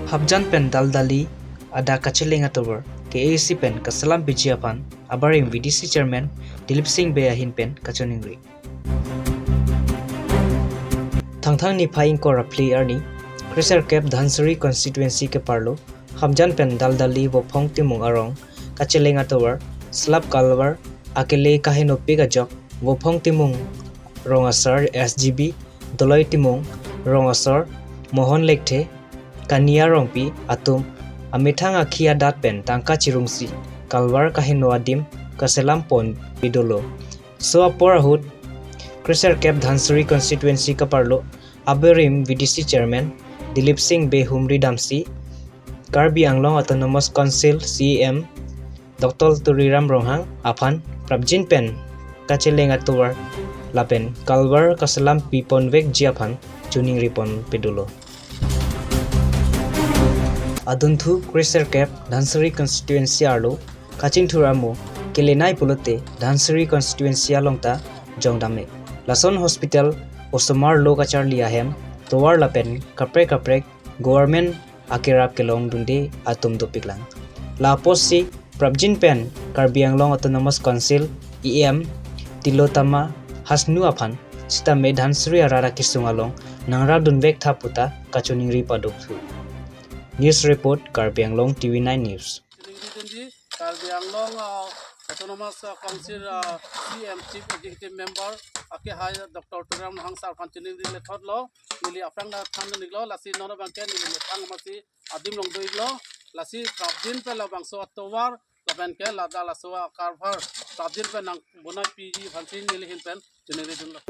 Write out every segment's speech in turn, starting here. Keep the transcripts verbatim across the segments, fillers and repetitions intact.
Hapjan pen daldali adak kacheleng atovar K A A C pen kaselam piji aphan abarim V D C chairman Dilip Singh Bey ahin pen kachoningri. Thangthang niphai ingkoi ra phli arni, Kriserkep Dhansiri constituency keparlo, Hapjan pen daldali Vophong Timung arong kacheleng atovar, slab kalvar akele kahenopik ajok, Vophong Timung rong asar S G B, Doloi Timung rong asar Mohon Lekthe, Kania Rongpi atum amethang akhi adat pen tangka chirungsi kalvar kaheno adim kaselam pon pidolo. So apor ahut Kriserkep Dhansiri constituency keparlo abarim V D C chairman Dilip Singh Bey humri damsi Karbi Anglong Autonomous Council C E M Doctor Tuliram Ronghang aphan prapjin pen kacheleng atovar lapen kalvar kaselam piponvekji aphan choningri pon pidolo. Adunthu Kriserkep Dhansiri constituency arlo kachingthur amo kelenei pulote Dhansiri constituency along ta jongdam-e. Lason hospital osomar lo kacharli ahem tovar lapen kaprek kaprek government akerap kelongdunde atum dopiklang. La apotsi prapjin pen Karbi Anglong Autonomous Council E M Tilottama Hasnu aphan sitame Dhansiri arat akesung along nangrapdunvek tha puta kachoningri padok thu. News report, Karbi Anglong T V nine News. Choningri dunji Karbi Anglong, ah, Autonomous, ah, Council, ah, C E M Chief Executive Member akehai Doctor Tuliram Ronghang sir aphan choningri lethotlo, neli aphrang ta than iklo, lasi non abangke neli methang amatsi adim long do-iklo, lasi prapjin pen labangso atovar lapen ke ladak laso akarvar prapjin pen nang bonai piji aphansi neli ahin pen choningri dunlo.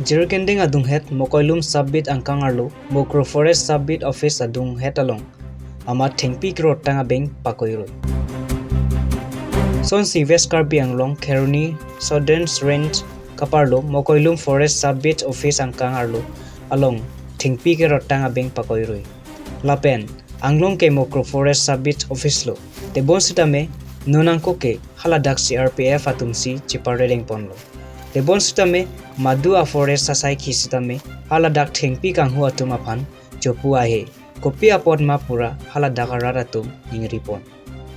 Jirikinding adunghet Mokoilum sub-beat angkang arlo Mukru Forest sub-beat office adunghet along amat thengpi kerot tang abeng pakoirui. Sonsi West Karbi Anglong Kheroni Southern Range keparlo Mokoilum Forest sub-beat office angkang arlo along thengpi kerot tang abeng pakoirui. Lapen anglong ke Mukru Forest sub-beat office lo. Tebon sitame non angko ke haladak C R P F atumsi cheparereng ponlo. Tebon sitame madu a-forest asaikhi sitame haladak thengpi kanghu atum aphan chopu ahe. Kopi apot ma pura haladak arat atum ningri pon.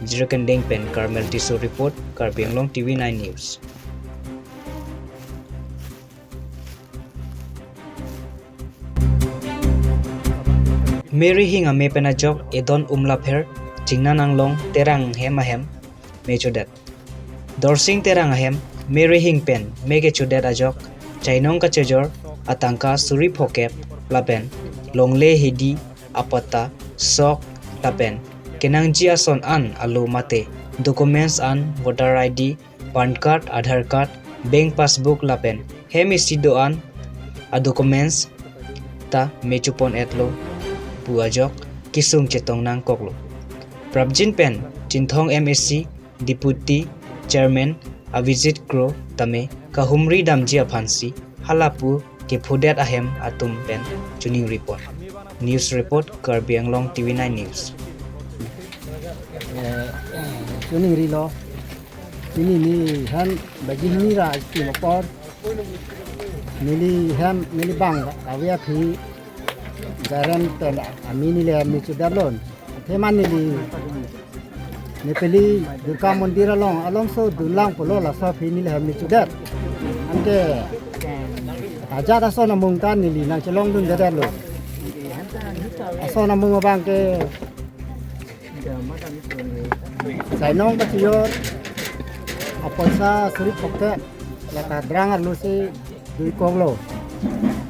Jirikinding pen Carmel Tisso report, Karbi Anglong T V nine News. Mary Hing ame pen ajok Edon Umlapher, Chingnan Anglong, Terang hem ahem me chodet. Dorsing Terang ahem Mary Hing pen me kechodet ajok chainong kachejor atangka suri phokep lapen longle hedi apatta sok lapen kenangji ason an alo mate documents an voter I D, PAN card, Aadhaar card, bank passbook lapen hem isi do-an a-documents ta me chopon-etlo pu ajok kesung chetong nangkoklo. Prapjin pen Chinthong M A C Deputy Chairman Avijit Kro tame kahumri damji aphansi halapu kephudet ahem atum pen choningri pon. News report, Karbi Anglong T V nine News. Eh, choningrilo. Pini neli hem baji hini ra isi apor. Neli hem neli bang kave aphi Jairam pen ami neli hem me chodetlo. Athema neli Nepeli Durga Mandir along, alongso dunlang pulo, laso aphi neli hem me chodet. Anke ajat ason amung ta neli nangchelongdundedetlo. Ason amung abangke chainong kachejor apoisa suri phokep, lata drang arlosi duikoklo.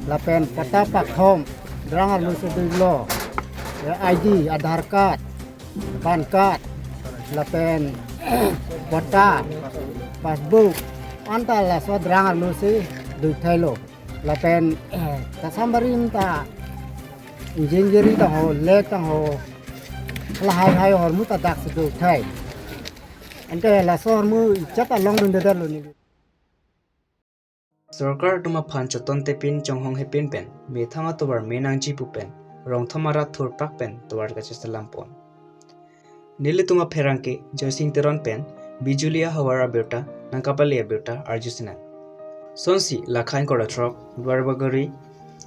Lapen patta pakthom drang arlosi duilo. Ya, I D, Aadhaar card, PAN card, lapen patta, passbook, anta laso drang arlosi duithailo. Lapen kasambarim ta injinjiri tangho, lek tangho, lahai hai ahormu ta daksi duithai. Anke laso ahormu ichat ta longdundedetlo neli. Sorkar atum aphan chotontepin chonghonghepin pen methang atovar me nangji pu pen rongthom arat thurpak pen tovar kacheselam pon. Nelitum apherangke Joysing Teron pen Bijuli ahavar abirta nangkapale abirta arjusinang. Sonsi lakha ingkoi ra throk Duarbagori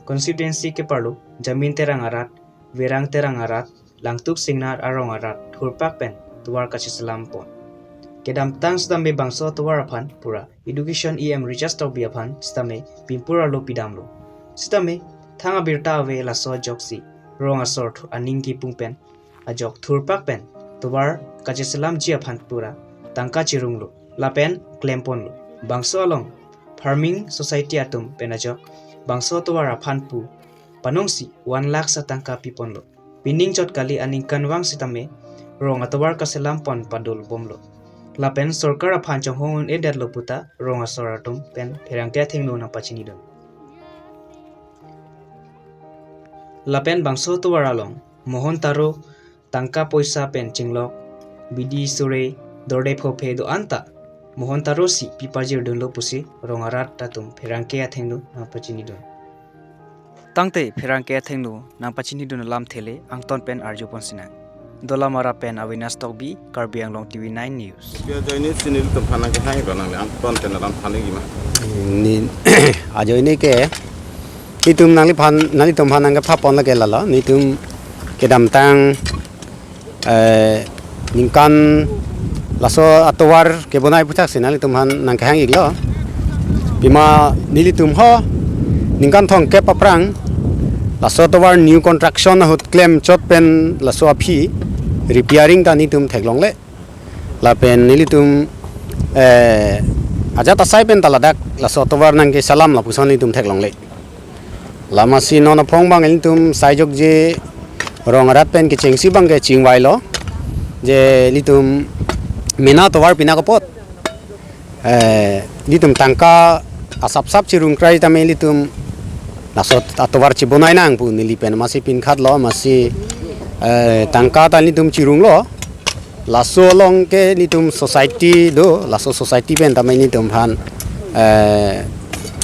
constituency keparlo Jamin Terang arat Verang Terang arat, Langtuk Singnar arong arat thurpak pen tovar kacheselam pon. Kedamtang sitame bangso tovar aphan pura Education E M Rijas Tokbi aphan sitame pimpur arlo pidamlo. Sitame thang abirta ave laso ajoksi rong asor thu aning kipung pen ajok thurpak pen tovar kacheselamji aphan pura tangka chirunglo lapen klemponlo. Bangso along farming society atum pen ajok bangso tovar aphan pu panongsi one lakh sa tangka piponlo. Pining chot kali aningkanvang sitame rong atovar kaselam pon padul bomlo. Lapen sorkar aphan chonghong un-edetlo puta rong asor atum pen pherangke athengno nangpachinidun. Lapen bangso tovar along Mohon Taro tangka poisa pen chinglok, bidi sore, dorde phophe do-an ta Mohon Taro si pipajirdunlo pusi rong arat atum pherangke athengno nangpachinidun. Tangte pherangke athengno nangpachinidun alamthe le angton pen arjupon sinang. Dolamara pen Avinas Tokbi, Karbi Anglong T V nine News. Ajoine si nelitum aphan nangkehang lo, nangli angton pen alam than-ikji ma? Ni ajoine ke itum nangliphan, nanglitum aphan nangkepha pon lake lalo, nelitum kedamtang, eh, ningkan laso atovar kebonai aputhak si nanglitum aphan nangkehang-iklo. Pima nelitum ho ningkan thomkep aphrang laso atovar new construction ahut klem chot pen laso aphi repairing ta nelitum theklongle. Lapen nelitum, eh, ajat asai pen ta ladak laso atovar nangkeselam lapuson nelitum theklongle. Lasi non aphong abang nelitum saijokje rong arat pen kechengsi abang ke chingvailo. Je nelitum mena tovar pinakopot, eh, nelitum tangka asapsap chirungkrai tame nelitum laso atovar chibonai nang pu neli pen masi pinkhatlo, masi, eh, tangka ta nelitum chirunglo. Laso along ke nelitum society do, laso society pen tame nelitum aphan, eh,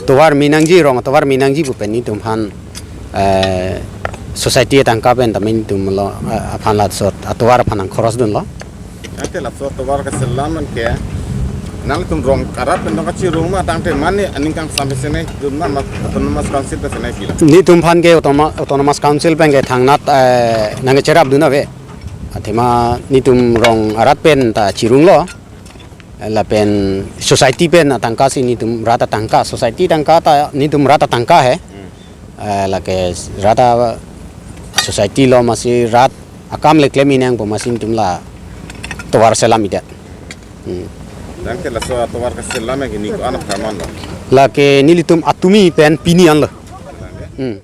tovar me nangji, rong tovar me nangji pu pen nelitum aphan, eh, society atangka pen tame nelitum lo, eh, aphan laso atovar aphan nangkhoros dunlo. Ante laso atovar kaselam an ke nangtum rong arat pen tong kachirung ma, tangte mane aningkan sampai sene dun ma, ma Autonomous Council pen sene pilo? Nelitum aphan ke Autonomous, Autonomous Council pen ke thangnat, eh, nangkecherap dun ave. Athema nelitum rong arat pen ta chirunglo. Lapen society pen atangka si nelitum rat atangka, society tangka ta nelitum rat atangka he. Hmm. Eh, lake rat a-, society lo masi rat akam le klem-ik nang pu masi nelitum la tovar selam-ikdet. Hmm. Tangte laso atovar kaselam ke ni ko-an apharman lo? Lake nelitum atumi pen pini anlo. Hmm.